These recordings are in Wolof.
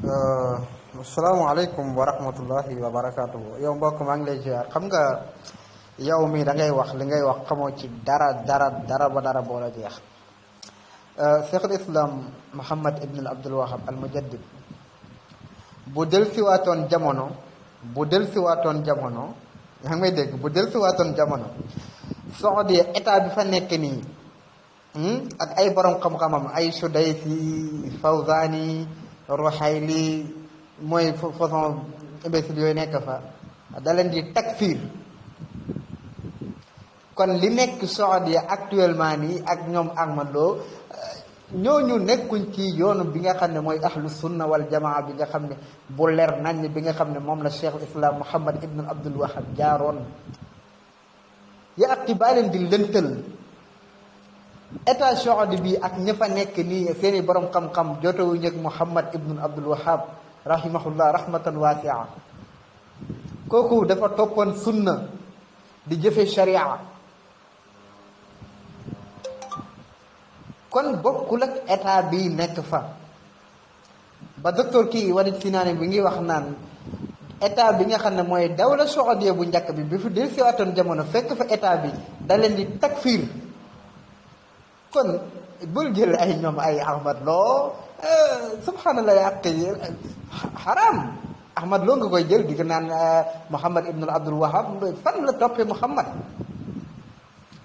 asalaamaaleykum wa rahmatullahi wa barakaatu. Yow mbokk maa ngi lay ziar. xam nga yow mii da ngay wax li ngay wax xamoo ci dara ba dara boo la jeex. Cheikhul Islam Muhammad ibn Abdul Wahab al Mujaddid bu dellusiwaatoon jamono yaa ngi may dégg, bu dellusiwaatoon jamono Saudi état bi fa nekk nii ak ay borom xam-xamam ay Sudaysi Fawzani Ruhayli mooy façon imbécile yooyu nekk fa da leen di takfir. kon li nekk Saudi actuellement nii ak ñoom Ahmad Lo ñooñu nekkuñ ci yoonu bi nga xam ne mooy ahlu sunna wal jamaa bi nga xam ne bu leer nañ bi nga xam ne moom la Cheikh Islam Muhammad ibn Abdul Wahab jaaroon. ya ak ci bàyyi leen di lëntal état Saudi bi ak ña fa nekk nii seeni borom xam-xam jotewuñu ak Muhammad ibn Abdul Wahab rahimahullah rahmatan wasia. kooku dafa toppoon sunna di jëfe sharia. kon bokkul ak état bi nekk fa ba docteur kii Walid Sinaani bi ngi wax naan état bi nga xam ne mooy dawla Saoudia bu njëkk bi fi del siwaatoon jamono fekk fa état bi da leen di takfir. kon bul jël ay ñoom ay Ahmad Lo subhanallah yàq haram. Ahmad Lo nga koy jël di ko naan Muhammad ibn Abdul Wahab fan la toppee Muhammad.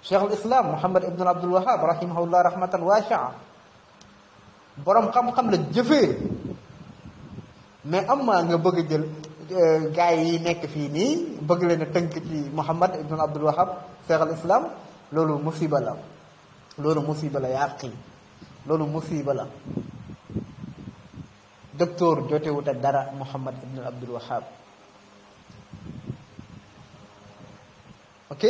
Cheikhul Islam Muhammad ibn Abdul Wahab rahimahullah rahmatan wasia borom xam-xam la jëfee. mais am maa nga bëgg a jël gars yi nekk fii nii bëgg leen a tënk ci Muhammad ibn Abdul Wahab Cheikhul Islam. loolu musiba la yàqi loolu musiba la. docteur jotewut ak dara Muhammad ibn Abdul Wahab. ok.